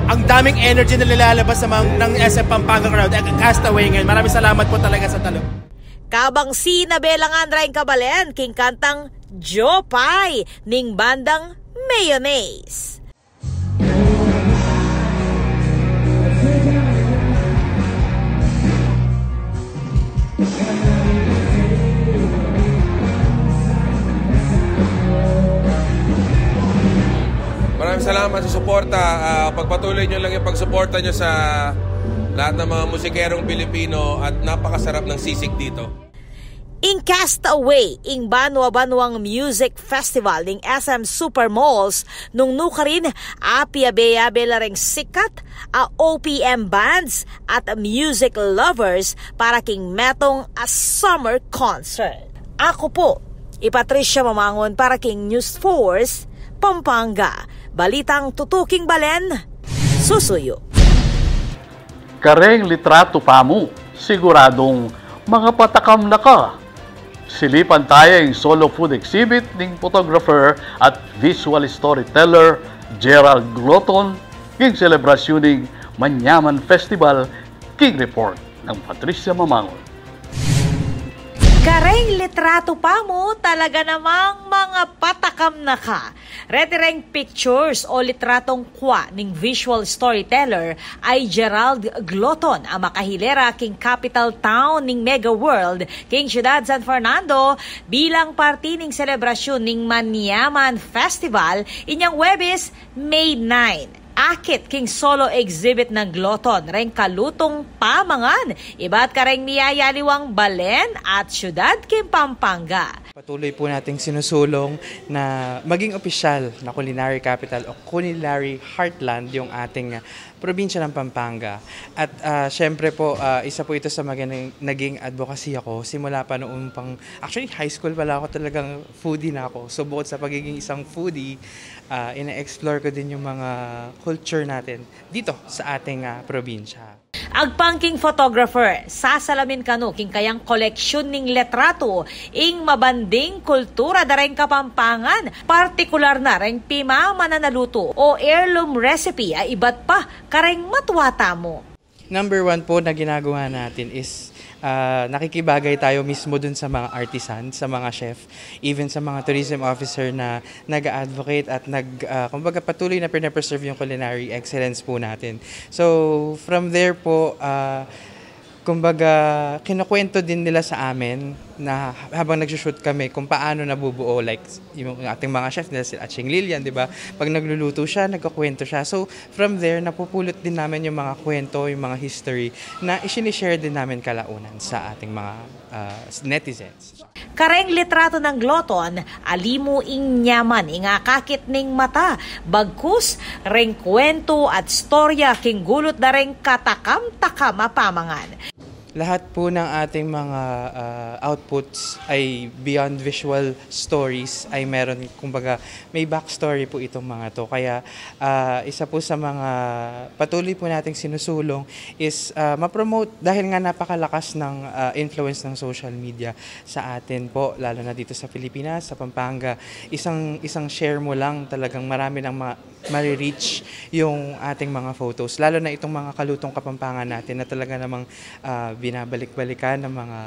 ang daming energy na nilalabas sa mga, ng S M Pampanga crowd. Eh, Castaway ngayon. Maraming salamat po talaga sa talo. Kabang sinabelangan reng kabalen king kantang Jopay ning bandang Mayonnaise. Maraming salamat sa suporta. Ah, pagpatuloy nyo lang yung pagsuporta nyo sa lahat ng mga musikerong Pilipino at napakasarap ng sisig dito. Ing Castaway, ing banwa-banwang music festival ning S M Super Malls, nung nukarin, apiabe-abe la reng sikat a O P M bands at music lovers para king metung a summer concert. Aku pu i Patricia Mamangon para king News Force Pampanga. Balitang tutuking balen, susuyu. Kareng litratu pa mu, siguradung makapatakam na ka. Silipan taya ing solo food exhibit ning photographer at visual storyteller Gerald Gloton king selebrasyun ning Manyaman Festival. King report nang Patricia Mamangon. Kareng litratu pa mu, talaga namang mangapatakam na ka. Reti reng pictures o litratong kwa ning visual storyteller ay Gerald Gloton a makahilera king capital town ning Mega World, king siyudad San Fernando, bilang parti ning selebrasyun ning Manyaman Festival inyang Huwebes, May nine. Akit king solo exhibit nang Gloton reng kalutung pamangan ibat kareng miyayaliwang balen at siyudad king Pampanga. Patuloy po nating sinusulong na maging opisyal na culinary capital o culinary heartland yung ating, ah, probinsya ng Pampanga. At, ah, syempre po, ah, isa po ito sa mga naging, naging advocacy ako simula pa noon pang, actually, high school pa lang ako, talagang foodie na ako. So, bukod sa pagiging isang foodie, ah, ina-explore ko din yung mga culture natin dito sa ating, ah, probinsya. Agpang king photographer, sasalamin kanu king kayang koleksyun ning litrato ing mabanding kultura da reng Kapampangan, partikular na reng pimamana na luto o heirloom recipe a ibat pa kareng matwa tamu. Number one po na ginagawa natin is, ah, nakikibagay tayo mismo dun sa mga artisan, sa mga chef, even sa mga tourism officer na nag-a-advocate at nag, ah, kumbaga, patuloy na pinapreserve yung culinary excellence po natin. So, from there po, ah, kumbaga, kinukwento din nila sa amin na habang nagsushoot kami kung paano nabubuo, like, yung ating mga chef nila, si Aching Lilian, di ba? Pag nagluluto siya, nagkukwento siya. So, from there, napupulot din namin yung mga kwento, yung mga history na isinishare din namin kalaunan sa ating mga, ah, netizens. Kareng litrato nang Gloton, ali mu ing nyaman ing akakit ning mata, bagkus reng kwento at istorya king gulut da reng katakam-takam a pamangan. Lahat po ng ating mga, ah, outputs ay beyond visual stories, ay meron, kumbaga, may backstory po itong mga to. Kaya, ah, isa po sa mga patuloy po nating sinusulong is, ah, ma-promote dahil nga napakalakas ng, ah, influence ng social media sa atin po, lalo na dito sa Pilipinas, sa Pampanga. Isang, isang share mo lang, talagang marami ng ma-, marireach yung ating mga photos, lalo na itong mga kalutong Kapampangan natin na talaga namang, ah, binabalik-balikan ng mga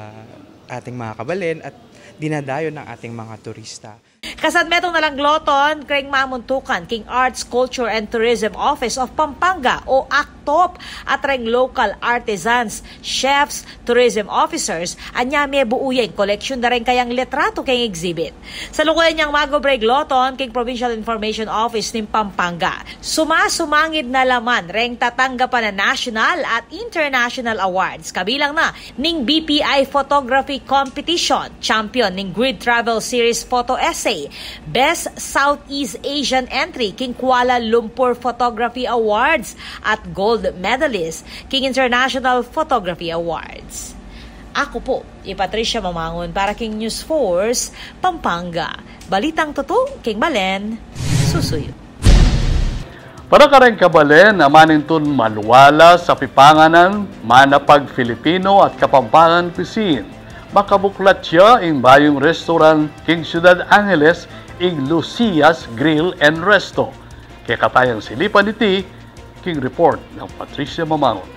ating mga kabalen at dinadayo ng ating mga turista. Kasadmetung na lang Gloton, kareng mamuntukan king Arts, Culture and Tourism Office of Pampanga o ACTOP at reng local artisans, chefs, tourism officers, anya mebuo ya ing koleksyun da reng kayang litrato king exhibit. Salukuyan yang magubra i Gloton king Provincial Information Office ning Pampanga. Sumasumangid na la man reng tatanggapan a national at international awards, kabilang na ning B P I Photography Competition, champion ning Grid Travel Series Photo Essay, Best Southeast Asian Entry king Kuala Lumpur Photography Awards, at gold medalist king International Photography Awards. Aku po i Patricia Mamangun para king News Force Pampanga. Balitang tutu king balen, susuyu. Para kareng kabalen a manintun maluwalas a pipanganan, manapag Filipino at Kapampangan cuisine, makabuklat ya ing bayung restaurant king Ciudad Angeles, ing Lucia's Grill and Resto. Kekatayang silipan iti king report nang Patricia Mamangun.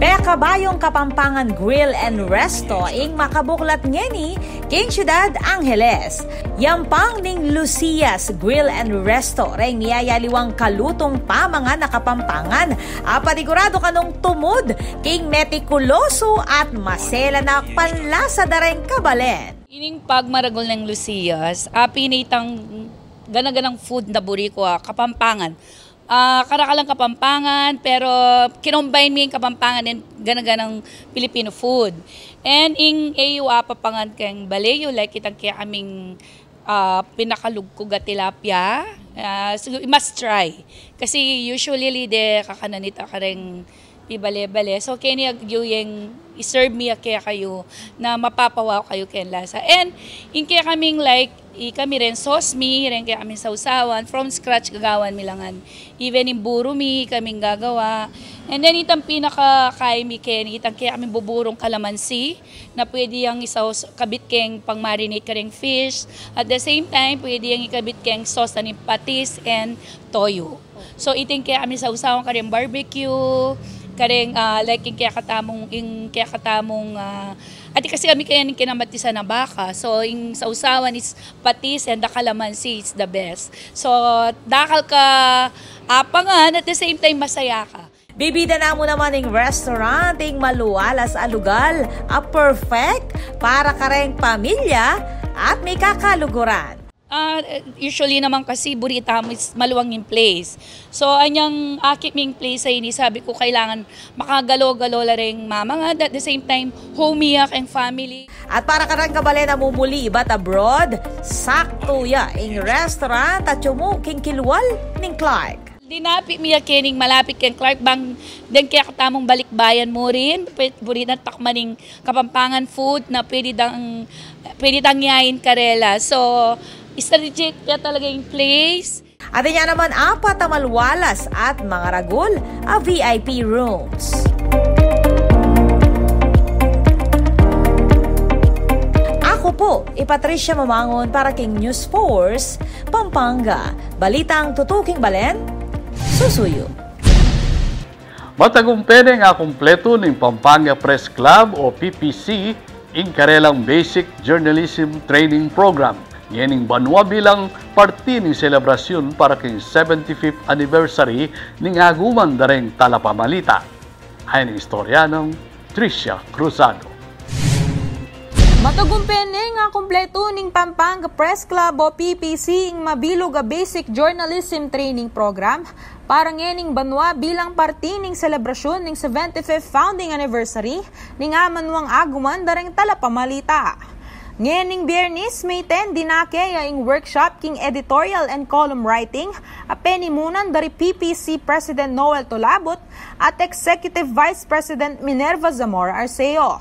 Pekabayung Kapampangan Grill and Resto ing makabuklat ngeni king Ciudad Angeles. Yampang ning Lucia's Grill and Resto reng miyayaliwang kalutung pamangan a Kapampangan a paniguradu kanung tumud king metikuloso at maselan a panlasa da reng kabalen. Ining pagmaragul neng Lucia's, a pin itang gana-ganang food na buri ku a Kapampangan. Ah, karakalang Kapampangan, pero kinombine mi ing Kapampangan and gana-ganang Filipino food. And ing e yu apapangan keng bale yu, like itang kekaming, ah, pinakalugkug a tilapia, ah, so, must try. Kasi usually, de kakanan ita kareng pibale-bale. So, keni agyu yeng i-serve mi ya kekayu na mapapawaw kayu keng lasa. And ing kekaming, like, ikami ren sauce mi, reng kekaming sausawan, from scratch gagawan mi la ngan. Even ing buru mi, ikaming gagawa. And then, itang pinaka-kaya mi keni, itang kekaming buburung kalamansi, na pwede yang isaus-, kabit keng pang-marinate kareng fish. At the same time, pwede yang ikabit keng sauce na ning patis and toyo. So, iting kekami sausawan kareng barbecue, kareng, ah, like, ing kekatamung, ing kekatamung, ah, ati kasi kami kaya ning kinamatisan a baka. So, ing sausawan is patis and the calamansi is the best. So, dakal ka apangan, at the same time, masaya ka. Bibida namu naman ing restaurant, ing maluwalas a lugal a perfect para kareng pamilya at mikakaluguran. Ah, usually naman kasi buri tamu is maluwang ing place. So, anyang akit ming place a ini, sabi ku kailangan makagalo-galo la ring mamangad, at the same time, homey ya keng family. At para kareng kabalen a mumuli ibat abroad, saktu ya ing restaurant a tiyumu king kilwal ning Clark. Dinapi mi ya kening malapit keng Clark bang deng kekatamung balikbayan murin, pwe-, buri nang takman ing Kapampangan food na pwede dang, pwede dang yain karela. So, strategic ya talaga ing place. At inya naman apat a malwalas at mangaragul a V I P rooms. Aku pu i Patricia Mamangun para king News Force Pampanga. Balitang tutu king balen, susuyu. Matagumpe neng akumpletu ning Pampanga Press Club o P P C ing karelang Basic Journalism Training Program ngening banua bilang parti ning selebrasyun para king seventy-fifth anniversary ning aguman da reng talapamalita. Ayan ing istorya nang Tricia Cruzado. Matagumpe neng akumpletu ning Pampanga Press Club o P P C ing mabilug a Basic Journalism Training Program para ngening banua bilang parti ning selebrasyun ning seventy-fifth founding anniversary ning amanuang aguman da reng talapamalita. Ngening Biyernes, May ten, dinake ya ing workshop king editorial and column writing a penimunan da ri P P C President Noel Tolabut at Executive Vice President Minerva Zamora Arceo.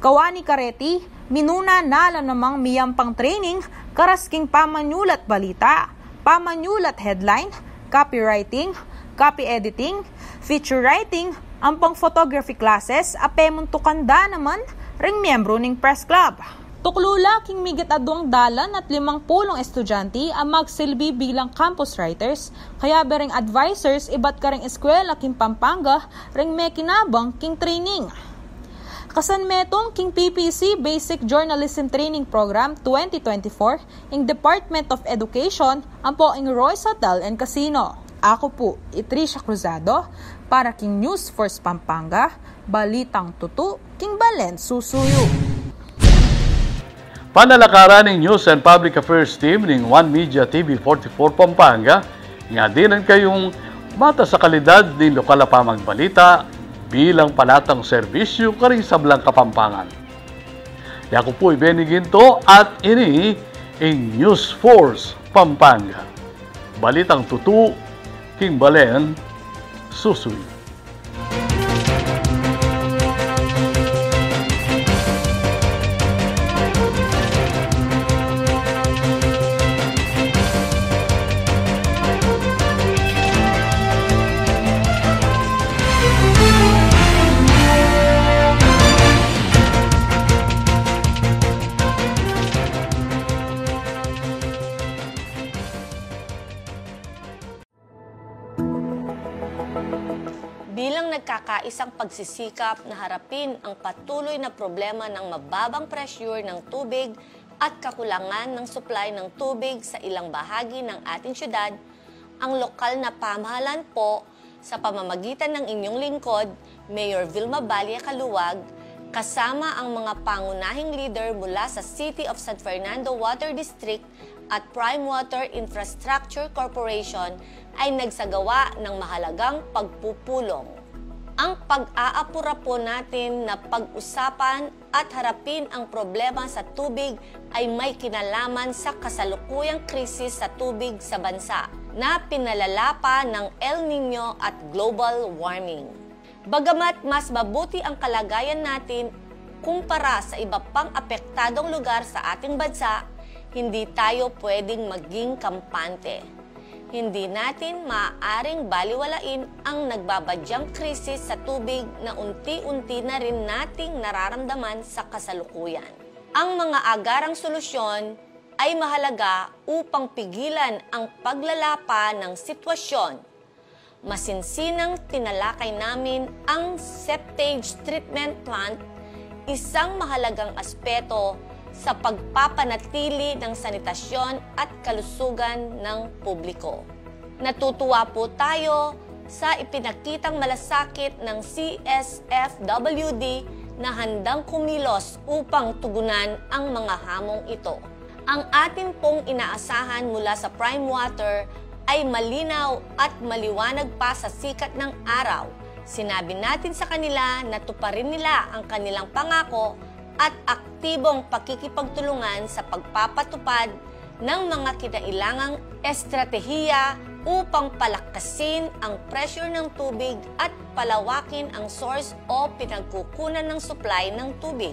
Kawani kareti, minuna na la namang miyampang training karas king pamanyulat balita, pamanyulat headline, copywriting, copy editing, feature writing, ampong photography classes a pemuntukan da naman ring miyembru ning press club. Tuklu la king migit aduang dalan at limang pulung estudyante a magsilbi bilang campus writers, kayabe ring advisors ibat kareng eskwela king Pampanga ring mekinabang king training. Kasanmetung king P P C Basic Journalism Training Program twenty twenty-four ing Department of Education ampo ing Royce Hotel and Casino. Aku pu i Tricia Cruzado para king News Force Pampanga, balitang tutu king balen susuyu. Panalakaran ning News and Public Affairs Team ning One Media T V forty-four Pampanga, nga dinan kayung matas a kalidad ning lokal a pamagbalita bilang palatang serbisyu karing sablang Kapampangan. Yaku pu i Benny Ginto at ini ing News Force Pampanga. Balitang tutu king balen susuyu. Bilang nagkakaisang pagsisikap na harapin ang patuloy na problema ng mababang pressure ng tubig at kakulangan ng supply ng tubig sa ilang bahagi ng ating syudad, ang lokal na pamahalaan po, sa pamamagitan ng inyong lingkod, Mayor Vilma Balle Caluag, kasama ang mga pangunahing leader mula sa City of San Fernando Water District at Prime Water Infrastructure Corporation, ay nagsagawa ng mahalagang pagpupulong. Ang pag-aapura po natin na pag-usapan at harapin ang problema sa tubig ay may kinalaman sa kasalukuyang krisis sa tubig sa bansa na pinalala pa ng El Niño at global warming. Bagamat mas mabuti ang kalagayan natin kumpara sa iba pang apektadong lugar sa ating bansa, hindi tayo pwedeng maging kampante. Hindi natin maaaring baliwalain ang nagbabadyang krisis sa tubig na unti-unti na rin nating nararamdaman sa kasalukuyan. Ang mga agarang solusyon ay mahalaga upang pigilan ang paglala pa ng sitwasyon. Masinsinang tinalakay namin ang septage treatment plant, isang mahalagang aspeto sa pagpapanatili ng sanitasyon at kalusugan ng publiko. Natutuwa po tayo sa ipinakitang malasakit ng C S F W D na handang kumilos upang tugunan ang mga hamong ito. Ang atin pong inaasahan mula sa Prime Water ay malinaw at maliwanag pa sa sikat ng araw. Sinabi natin sa kanila na tuparin nila ang kanilang pangako at aktibong pakikipagtulungan sa pagpapatupad ng mga kinailangang estratehiya upang palakasin ang pressure ng tubig at palawakin ang source o pinagkukunan ng supply ng tubig.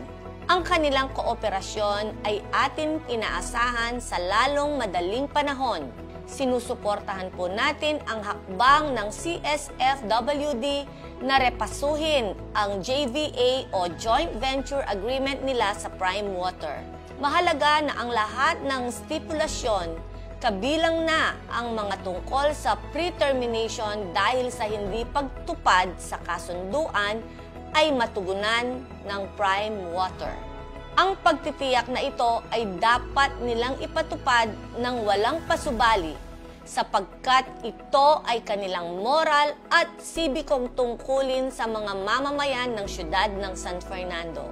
Ang kanilang kooperasyon ay atin inaasahan sa lalong madaling panahon. Sinusuportahan po natin ang hakbang ng C S F W D na repasuhin ang J V A o Joint Venture Agreement nila sa Prime Water. Mahalaga na ang lahat ng stipulasyon, kabilang na ang mga tungkol sa pre-termination dahil sa hindi pagtupad sa kasunduan, ay matugunan ng Prime Water. Ang pagtitiyak na ito ay dapat nilang ipatupad ng walang pasubali, sapagkat ito ay kanilang moral at sibikong tungkulin sa mga mamamayan ng siyudad ng San Fernando.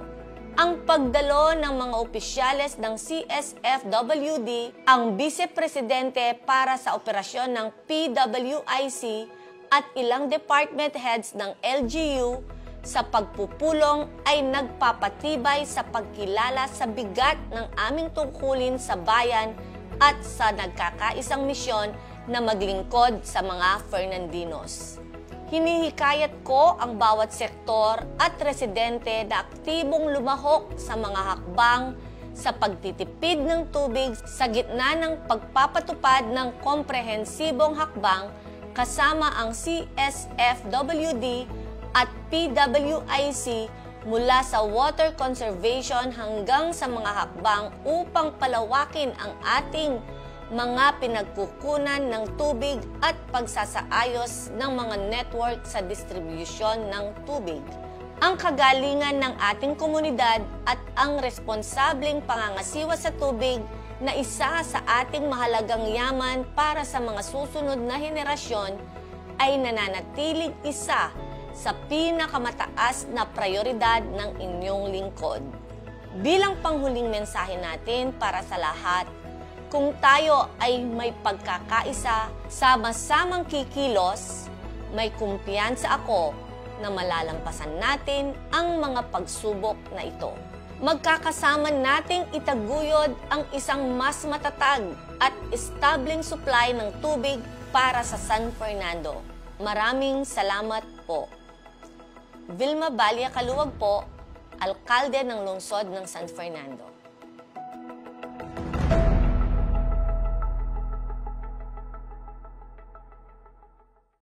Ang pagdalo ng mga opisyales ng C S F W D, ang bise presidente para sa operasyon ng P W I C at ilang department heads ng L G U sa pagpupulong ay nagpapatibay sa pagkilala sa bigat ng aming tungkulin sa bayan at sa nagkakaisang misyon na maglingkod sa mga Fernandinos. Hinihikayat ko ang bawat sektor at residente na aktibong lumahok sa mga hakbang sa pagtitipid ng tubig sa gitna ng pagpapatupad ng komprehensibong hakbang kasama ang C S F W D at P W I C, mula sa water conservation hanggang sa mga hakbang upang palawakin ang ating mga pinagkukunan ng tubig at pagsasaayos ng mga network sa distribusyon ng tubig. Ang kagalingan ng ating komunidad at ang responsableng pangangasiwa sa tubig na isa sa ating mahalagang yaman para sa mga susunod na henerasyon ay nananatiling isa sa pinakamataas na prayoridad ng inyong lingkod. Bilang panghuling mensahe natin para sa lahat, kung tayo ay may pagkakaisa, sama-samang kikilos, may kumpiyansa ako na malalampasan natin ang mga pagsubok na ito. Magkakasama nating itaguyod ang isang mas matatag at estableng supply ng tubig para sa San Fernando. Maraming salamat po. Vilma Balia Caluag po, Alkalde ng Lungsod ng San Fernando.